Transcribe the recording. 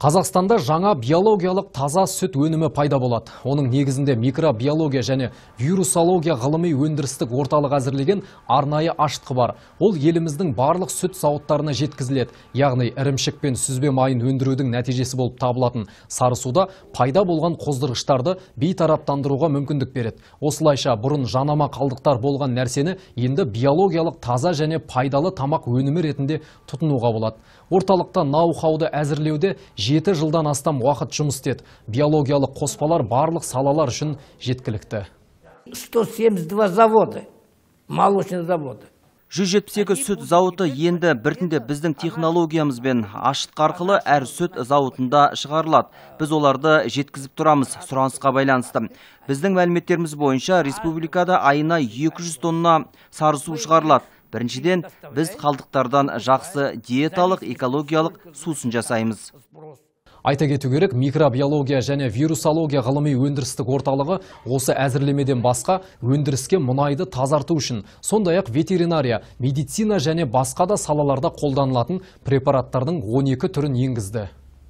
Қазақстанда жаңа биологиялық таза сүт өнімі пайда болады. Оның негізінде микробиология және вирусология ғылыми өндірістік орталық әзірлеген арнайы ашытқы бар. Ол еліміздің барлық сүт зауыттарына жеткізіледі. Яғни ірімшік пен сүзбе майын өндірудің нәтижесі болып табылатын сарысуда пайда болған қоздырғыштарды бейтараптандыруға мүмкіндік береді. Осылайша бұрын жанама қалдықтар болған нәрсені енді биологиялық таза және пайдалы тамақ өнімі ретінде тұтынуға болады. Орталықта ноу-хауды әзірлеуде 7 жылдан астам уақыт жұмыс істеді. Биологиялық қоспалар барлық салалар үшін жеткілікті. 172 заводы, молочные заводы. 172 сүт зауыты енді біртіндеп біздің технологиямызбен ашытқы арқылы әр сүт зауытында шығарылады. Біз оларды жеткізіп тұрамыз сұранысқа байланысты. Біздің мәліметтеріміз бойынша республикада айына 200 тонна сарысу шығарылады. Біріншіден, біз қалдықтардан жақсы диеталық, экологиялық сусын жасаймыз. Айта кету керек, микробиология және вирусология ғылыми өндірістік орталығы осы әзірлемеден басқа өндіріске мұнайды тазарту үшін, сондай-ақ ветеринария, медицина және басқа да салаларда қолданылатын препараттардың 12 түрін енгізді.